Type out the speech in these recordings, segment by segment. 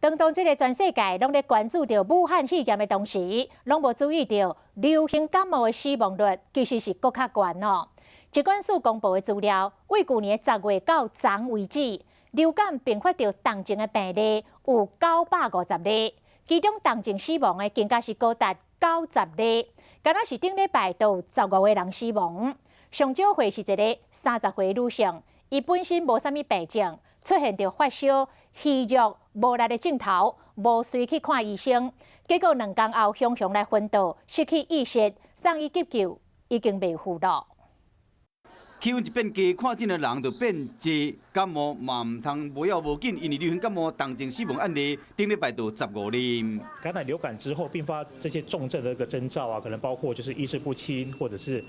當當這个全世界攏咧關注著武漢肺炎的同時，攏無注意著流行感冒的死亡率其實是閣較懸哦。疾管署公布的資料，對舊年10月到昨為止，流感併發著重症的病例有950例，其中重症死亡的更加是高達90例，敢若是頂禮拜就有15個人死亡。上少歲是一个30歲女性，伊本身無啥物病症，出現著發燒、虛弱、無力的症頭，無隨去看醫生，結果2工後雄雄來昏倒，失去意識，送醫急救已經袂赴咯。氣溫一變低，看診的人就變濟，感冒嘛毋通無要無緊，因為流行感冒重症死亡案例頂禮拜就15例。感染流感之後，併發這些重症的一個徵兆啊，可能包括就是意識不清，或者是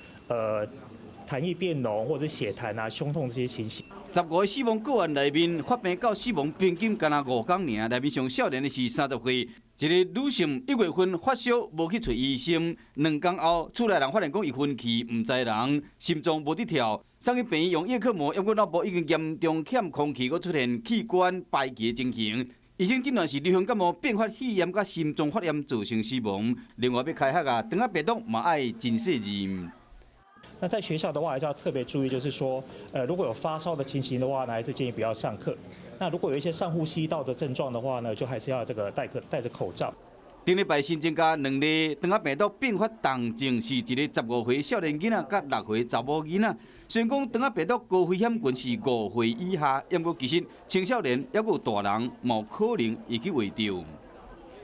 痰液變濃，或者血痰啊、胸痛這些情形。15個死亡個案內面，發病到死亡平均干焦5工爾，內面上少年的是30歲，一个女性1月份發燒無去揣醫生，2工後厝內人發現講伊昏去，毋知人，心臟無佇跳，送去病院用葉克膜，毋過腦部已經嚴重欠空氣，閣出現氣管排氣的情形。醫生診斷是流行感冒併發肺炎佮心臟發炎造成死亡。另外欲開學啊，腸仔病毒嘛愛真細膩。那在學校的話，還是要特別注意，就是說，如果有發燒的情形的話呢，還是建議不要上課。那如果有一些上呼吸道的症狀的話呢，就還是要這個戴着口罩。頂禮拜新增加兩例腸仔病毒併發重症，是一个15歲少年囡仔佮6歲查某囡仔。雖然講腸仔病毒高危險群是5歲以下，毋過其實青少年猶閣有大人，嘛有可能會去罹著。